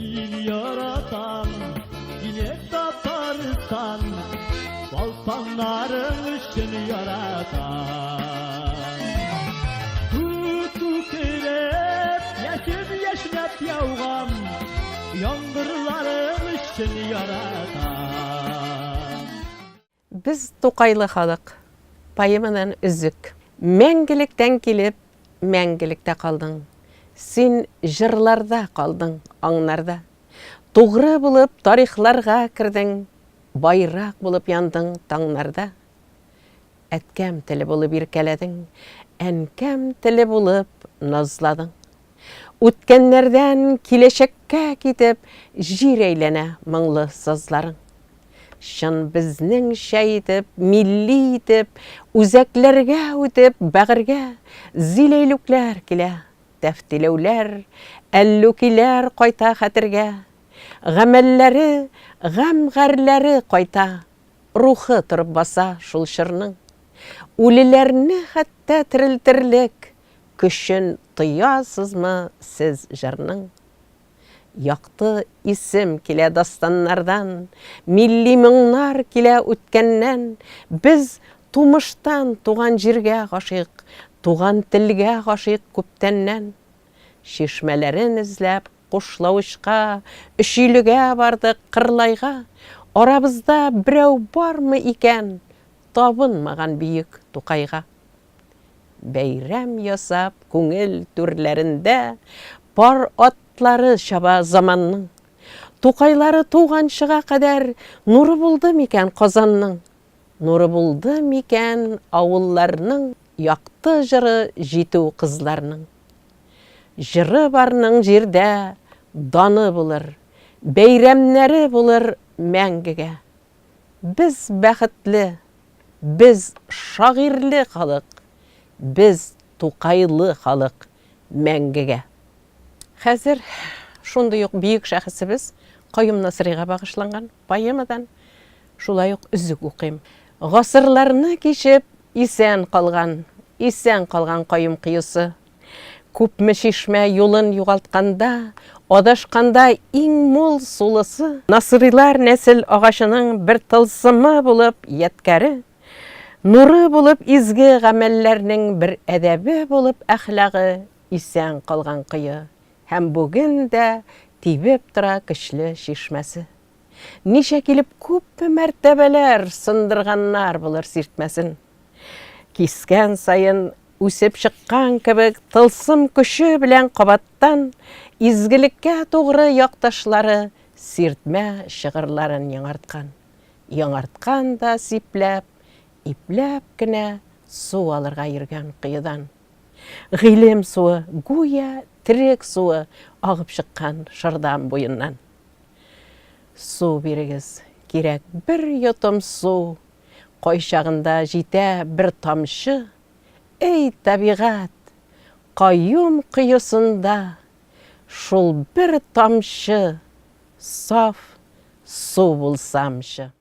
Мин яратам сине, Татарстан, Балканнарың өчен яратам. Күк күкрәп, яшен яшьнәп яуган Яңгырларың өчен яратам. Без Тукайлы халык. Поэмадан өзек. Мәңгелектән килеп, мәңгелектә калдың. Син җырларда калдың, аңнарда. Тугры булып тарихларга кердең, Байрак булып яндың таңнарда. Әткәм теле булып иркәләдең, Әнкәм теле булып назладың. Үткәннәрдән киләчәккә китеп, Җир әйләнә моңлы сазларың. Чын безнеңчә итеп, милли итеп, Үзәкләргә үтеп, бәгырьгә Зиләйлүкләр килә, тәфтиләүләр, Әллүкиләр кайта хәтергә. Гамәлләре, гамь-гарьләре кайта, Рухы торып баса шул чорның. Үлеләрне хәтта терелтерлек Көчен тоясызмы сез җырның? Якты исем килә дастаннардан, Милли моңнар килә үткәннән. Без тумыштан туган җиргә гашыйк, Туган телгә гашыйк күптәннән. Чишмәләрен эзләп Кушлавычка, Өчилегә бардык, Кырлайга. Арабызда берәү бармы икән Табынмаган бөек Тукайга? Бәйрәм ясап күңел түрләрендә Пар атлары чаба заманның. Тукайлары туганчыга кадәр Нуры булды микән Казанның? Нуры булды микән авылларның Якты җыры җитү кызларның? Җыры барның җирдә даны булыр, Бәйрәмнәре булыр мәңгегә. Без бәхетле, без шагыйрьле халык, без Тукайлы халык мәңгегә. Хәзер шундый ук бөек шәхесебез Каюм Насыйрига багышланган поэмадан шулай ук өзек укыйм. Гасырларны кичеп исән калган, исән калган Каюм коесы. Күпме чишмә юлын югалтканда, адашканда иң мул сулысы, Насыйрилар нәсел агачының бер тылсымы булып ядкәре, нуры булып изге гамәлләрнең бер әдәбе булып әхлагы исән калган кое һәм бүген дә тибеп тора көчле чишмәсе. Ничә килеп күпме мәртәбәләр сындырганнар булыр сиртмәсен. Кискән саен үсеп чыккан кебек тылсым көче белән кабаттан изгелеккә тугры якташлары сиртмә чыгырларын яңарткан. Яңарткан да сипләп, ипләп кенә су алырга йөргән коедан. Гыйлем суы, гүя терек суы агып чыккан Шырдан буеннан. Су бирегез, кирәк бер йотым су, Кайчагында җитә бер тамчы, Эй, табигать, Каюм коесында Шул бер тамчы саф су булсамчы.